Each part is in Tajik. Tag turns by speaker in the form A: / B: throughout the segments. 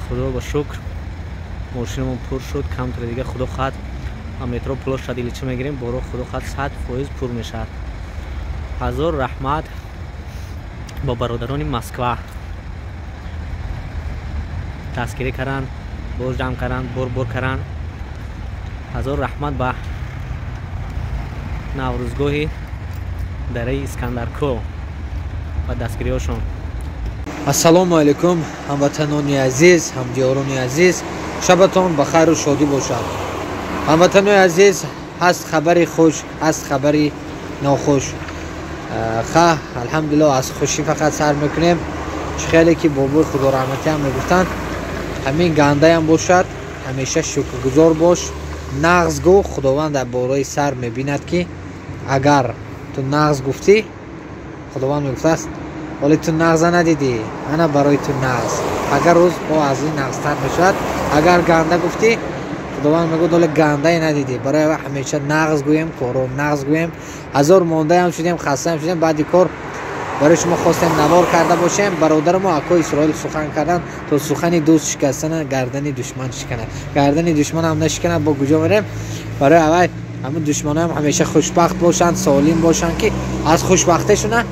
A: Худо ба шукр мошинамон пур шуд, камтаре дига худо хоҳад метро площадь Ильича мегирем, боро худо хоҳад 100% пур мешавад. Ҳазор раҳмат ба бародарони Москва, дастгирӣ карданд, боз ҷамъ карданд, бор карданд. Ҳазор раҳмат ба Наврӯзгоҳи дараи Искандаркӯл ва дастгириҳошон.
B: Ассалому алайкум ҳамватанони азиз, ҳамдиёрони азиз, шабатон ба хайру шодӣ бошад. Ҳамватанони азиз, ҳаст хабари хуш, ҳаст хабари нохуш. Ха, алҳамдулиллоҳ, аз хушӣ фақат сар мекунем. Чӣ хеле ки бобои худораҳматӣ ҳам мегуфтанд, ҳамин гандаям бошад, ҳамеша шукргузор бош, нағз гӯ, худованд дар бораи сар мебинад ки агар ту нағз гуфтӣ, худованд мегуфтааст вале ту нағза надидӣ, ана барои ту нағз. Агар рӯз бо аз ин нағзтар мешавад. Агар ганда гуфтӣ, худованд мегӯяд оле гандае надидӣ. Барои ҳамеша нағз гӯем, корро нағз гӯем. Ҳазор мондаам шудем, хастаам шудем, баъди кор барои шумо хостем навор карда бошем. Бародарамо акои Исроил сухан кардан, то сухани дӯст шикастана гардани душман шиканад. Гардани душман ҳам нашиканад, бо куҷо мерем? Барои аввал ҳамун душманоам ҳамеша хушбахт бошанд, солим бошанд, ки аз хушбахтишона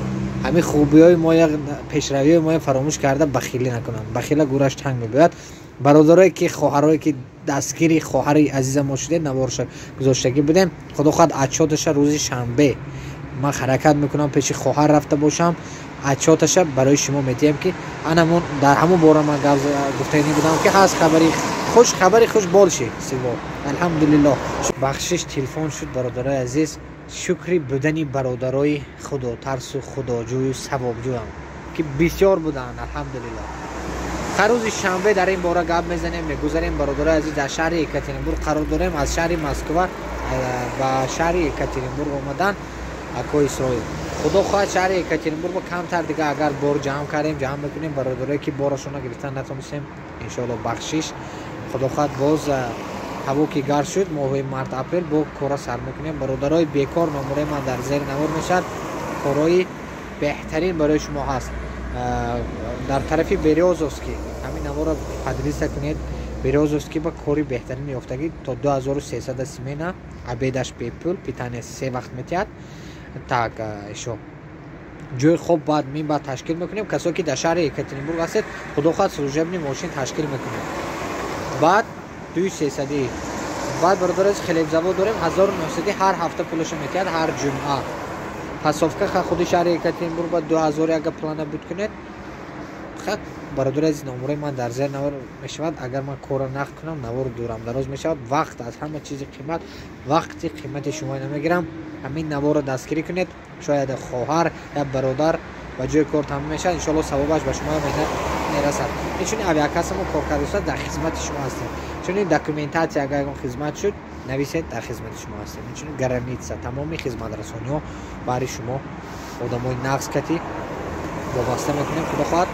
B: ҳамин хубиҳои моя, пешравиҳои моя фаромӯш карда бахилӣ накунанд. Бахила гӯраш танг мебояд. Бародарое ки хоҳарое ки дастгири хоҳари азиза мо шудем, наворша гузоштагӣ будем. Худо хоҳад отчёташа рӯзи шанбе ман ҳаракат мекунам пеши хоҳар рафта бошам, отчёташа барои шумо медиҳем, ки анамон дар ҳамон бора ман гуфтанӣ будам ки ҳаст хабари хуш, хабари хуш больше всего. Алҳамдулиллоҳ. Бахшиш телефон шуд бародарои азиз. Шукри будани бародарои худотарсу худоҷӯю савобҷӯям ки бисёр буданд, алҳамдулиллоҳ. Ҳар рӯзи шанбе дар ин бора гап мезанем, мегузарем. Бародарои азиз, дар шаҳри Екатеринбург қарор дорем. Аз шаҳри Москва ба шаҳри Екатеринбург омадан акои Исроил. Худо хоҳад шаҳри Екатеринбург ба камтар дига агар бор ҷамъ кардем, ҷамъ мекунем. Бародарое ки борашона гирифтан натонистем, иншоалло бахшиш. Худо хоҳад боз ҳаво ки гарм шуд, моҳҳои март апрел бо кора сар мекунем. Бародарои бекор номураи ман дар зери навор мешавад. Корҳои беҳтарин барои шумо ҳаст. Дар тарафи Берёзовский ҳамин наворро поделиться кунед. Берёзовский ба кори беҳтарин ёфтагӣ то 2300 смена, обедаш бепул, питание се вақт метиҳад. Так, ишо ҷои хоб баъд мин баъд ташкил мекунем. Касое ки дар шаҳри Екатеринбург ҳастед, худо хоҳад служебный мошин ташкил мекунем. Баъд 2300. Баъд бародарои хлебзавод дорем, 1900 ҳар ҳафта пулашо метиҳад, ҳар ҷумъа. Пасовка худи шаҳри Екатеринбург ба 2000 ага плана буд кунед. Хат бародари азиз, номураи ман дар зери навор мешавад. Агар ман корро нақл кунам, навор дурам дароз мешавад. Вақт аз ҳама чизи қимат, вақти қимати шумо намегирам. Ҳамин наворро дастгирӣ кунед. Шояд хоҳар я бародар ба ҷои кор тамом мешавад, иншоалло савобаш ба шумо мерасад. Инчунин авиакассамо кор карда дар хизмати шумо ҳастем. Чунин документатсия агар ягон хизмат шуд, нависед, дар хизмати шумо ҳастем. Инчунин граница, тамоми хизматрасониҳо барои шумо одамои нағз кати вобаста мекунем. Худо хоҳад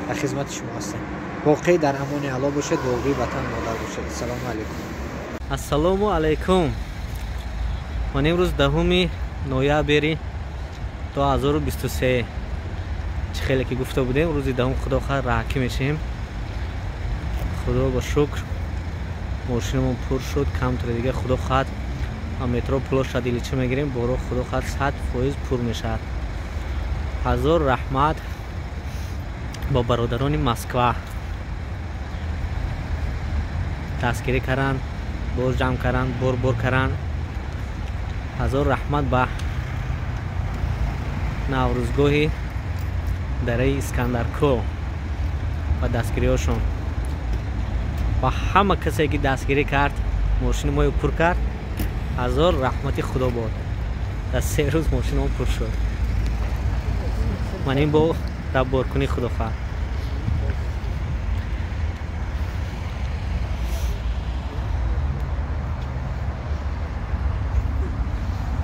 B: дар хизмати шумо ҳастем. Боқӣ дар амони Аллоҳ бошед, боқӣ ватан модар бошед. Ассалому алайкум.
A: Ассалому алайкум. Ман имрӯз 10 ноябри 2023, чӣ хеле ки гуфта будем, рӯзи 10 худо хоҳад раҳакӣ мешем. Худо ба шукр мошинамон пур шуд, камтаре дига худо хоҳад метро площадь Ильича мегирем, боро худо хоҳад 100% пур мешавад. Ҳазор раҳмат ба бародарони Москва, дастгирӣ карданд, боз ҷамъ карданд, бор карданд. Ҳазор раҳмат ба Наврӯзгоҳи дараи Искандаркӯл ва дастгириҳошон ва ҳама касе ки дастгирӣ кард, мошини моро пур кард. Ҳазор раҳмати худо бод. Дар 3 рӯз мошини мо пур шуд. Ман ин бо рабборкунӣ худо хоҳад.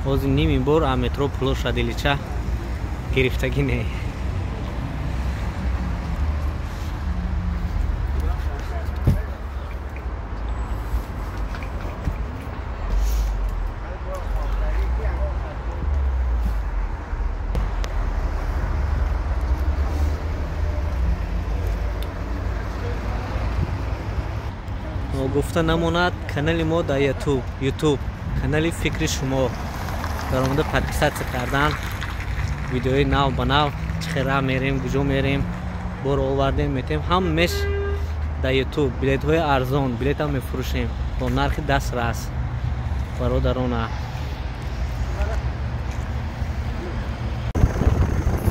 A: Ҳозир ними бор аз метро площадь Ильича гирифтагӣ не. Ногуфта намонад, канали мо дар YouTube, канали фикри шумо. Даромада подписаться кардан, видеои нав ба нав, чӣ хел раҳ мерем, куҷо мерем, бор овардем, метем, ҳамеш дар YouTube. Билетҳои арзон, билетам мефурӯшем бо нархи дастрас бародарона.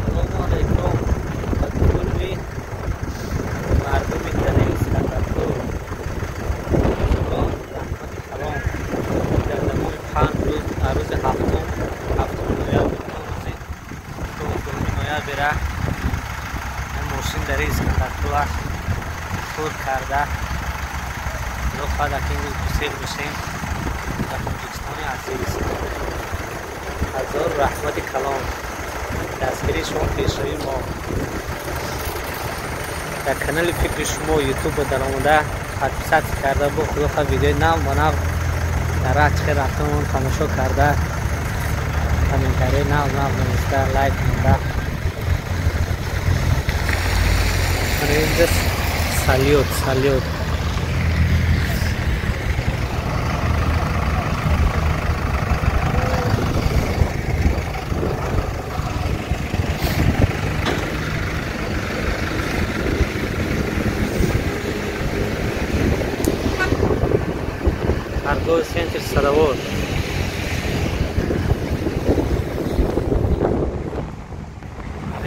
A: Салому алайкум ба кулли мардуми дараи Искандаркӯл. Раҳмати калон. Дар давоми 5 рӯз, аз рӯзи 7 ноябр то рӯзи 12 ноябра мошин дараи Искандаркӯла тур карда. Худо хоҳад, ки имрӯз гусел мешем дар Тоҷикистони азиз. Ҳазор раҳмати калон. Дастгирии шумо пешравии мо. Дар канали фикри шумо YouTube даромада подписаться карда, бо худо хоҳад видеои нав ба нав дар раҳ чӣ хел рафтанамон тамошо карда, комментарияи нав нав нависта, лайк монда. Мана инҷа салют, салют. Торговый центр Садовод.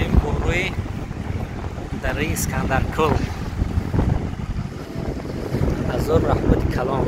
A: Ин борӯи дараи Искандаркӯл. Ҳазор раҳмати калон.